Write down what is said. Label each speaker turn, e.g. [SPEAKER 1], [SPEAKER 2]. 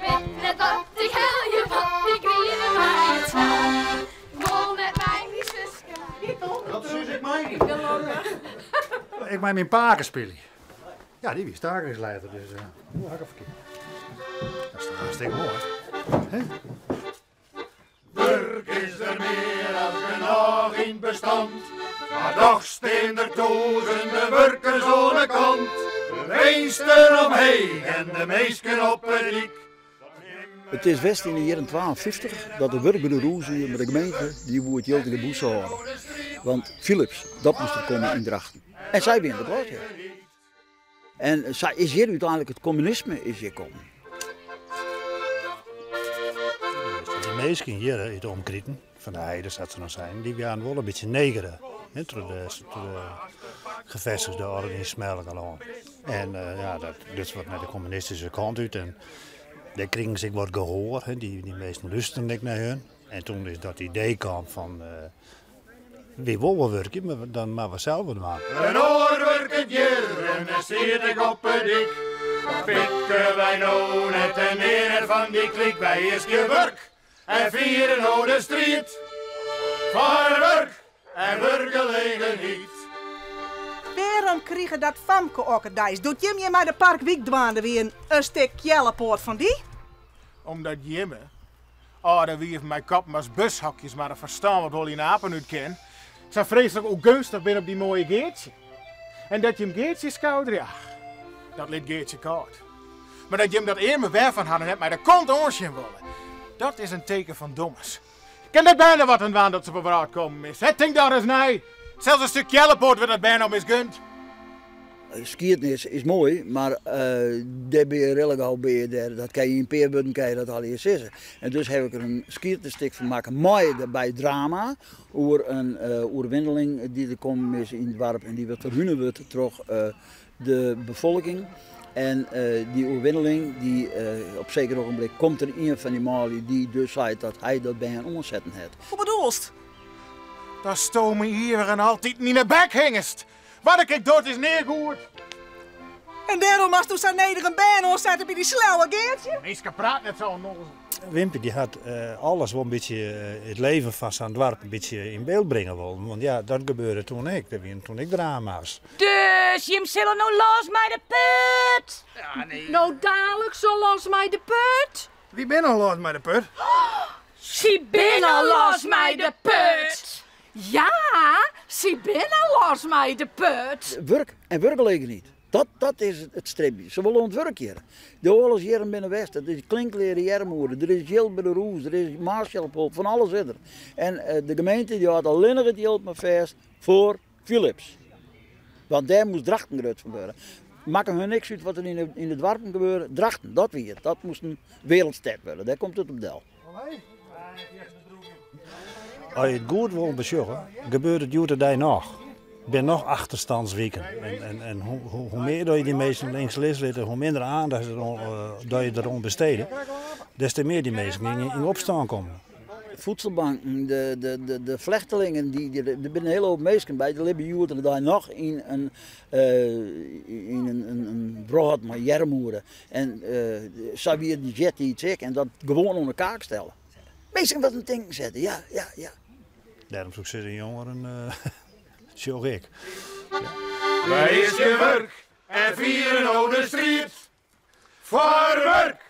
[SPEAKER 1] Wit net wat ik helje, want ik griene mei it Wol net mei myn suske.
[SPEAKER 2] Dat sus ik mei dy. Ik mei myn pake spylje. Ja, dy wie stakingsleider, dus uh, ha ik ferkeard. Dat is toch hartstikke moai. Hè? Wurk is der mear as genôch yn bestand, mar dochs stean der tûzenen wurkers oan de kant. De winsten omheech en de minsken op 'e dyk.
[SPEAKER 3] It is west yn de jierren 52 dat de wurk by de rûs wie, mar de gemeente dy woe it jild yn de bûse hâlde. Want Philips, dat moast der komme yn Drachten. En sy wiene der plat, ja. En sa is hjir úteinlik it kommunisme is hjir kommen.
[SPEAKER 4] De minsken hjir út de omkriten, fan de heide sa't se noch seinen, dy waarden wol in bytsje negere troch de gevestigde orde yn Smellingerlân. En ja, dat luts wat nei de kommunistyske kant út en dêr krigen se ek wat gehoar, dy minsken lústeren ek nei hun. En toen is dat idee kaam fan Wy wolle wol wurkje, mar dan moatte we sels wat dwaan.
[SPEAKER 2] In oar wurket hjir en der stiet ek op 'e dyk. Dat pikke wy no net en nea net fan dy klyk. Wy easkje wurk en fiere no de striid foar wurk en wurkgelegenheid.
[SPEAKER 5] Wêrom krige dat famke okkerdeis, doe't jim hjir mei de Parkwyk dwaande wienen, in stik keallepoat fan dy?
[SPEAKER 6] Omdat jimme Âlde wiven mei koppen as bushokjes, mar in ferstân wat wol yn apen út kin, sa freeslik ûngeunstich binne op dy moaie Geartsje. En dat jim Geartsje skouderje, ach, dat lit Geartsje kâld. Mar dat jim dat earme wer fan har net mei de kont oansjen wolle, dat is in teken fan dommens. Kin dat bern der wat oan dwaan dat se op 'e wrâld kommen is? Hè, tink dan ris nei! Sels in stik keallepoat wurdt dat bern al misgund.
[SPEAKER 3] Skiednis is moai, mar dêr bin je rillik gau by je dêr. Dat kin je yn in pear wurden kin je dat allegear sizze. En dus haw ik der in skiednisstik fan makke mei dêrby drama oer in oerwinneling dy't der kommen is yn it doarp en dy wat ferhune wurdt troch de befolking. En dy oerwinneling, dy, op seker ogenblik komt der ien fan dy manlju dy't dus seit dat hy dat bern oansetten hat.
[SPEAKER 6] Hoe bedoelst? Datsto my ivich en altiten yn 'e bek hingest. Wat ik ek doch, it is nea goed.
[SPEAKER 5] En dêrom moatsto sa nedich in bern oansette by dy sleauwe Geartsje?
[SPEAKER 6] Minsken praat net sa onnoazel.
[SPEAKER 4] Wimpy dy hat alles wol in bytsje it leven fan sa'n doarp in bytsje yn byld bringe wollen. Want ja, dat gebeurde toen ek. Der wienen toen ek drama's.
[SPEAKER 7] Dus jim sille no los mei de put?
[SPEAKER 6] Ja, nee.
[SPEAKER 7] No daliks al los mei de put?
[SPEAKER 6] Wy binne al los mei de put.
[SPEAKER 7] Sy binne al los mei de put! Ja, sy binne los mei de put.
[SPEAKER 3] Wurk en wurkgelegenheid, dat, dat is it stribjen. Se wolle oan it wurk hjir. De oarlochsjierren binne west, it is klinkkleare earmoede, der is jild by de rûs, der is Marshallhulp, fan alles is der. En de gemeente dy hâldt allinnich it jild mar fêst foar Philips. Want dêr moast Drachten grut fan wurde. Makke hun niks út wat der yn de doarpen gebeurde. Drachten, dat wie it. Dat moast in wereldstêd wurde. Dêr komt it op del.
[SPEAKER 4] As je it goed wol besjogge, gebeurt it hjoed-de-dei noch. Der binne noch achterstandswiken. En hoe mear dat je dy minsken links lizze litte, hoe minder aandacht dat je deroan bestede, des te mear dy minsken yn opstân komme.
[SPEAKER 3] De voedselbanken, de flechtelingen, der binne in hiele hoop minsken by, dy libje hjoed de dei noch yn in wrâld mei earmoede. En sa wie it eartiids ek. En dat gewoan oan de kaak stelle. Minsken wat oan it tinken sette, ja, ja, ja.
[SPEAKER 4] Dêrom soe ik sizze, jongeren, sjoch ik.
[SPEAKER 2] Wy easkje wurk en fiere no de striid foar wurk!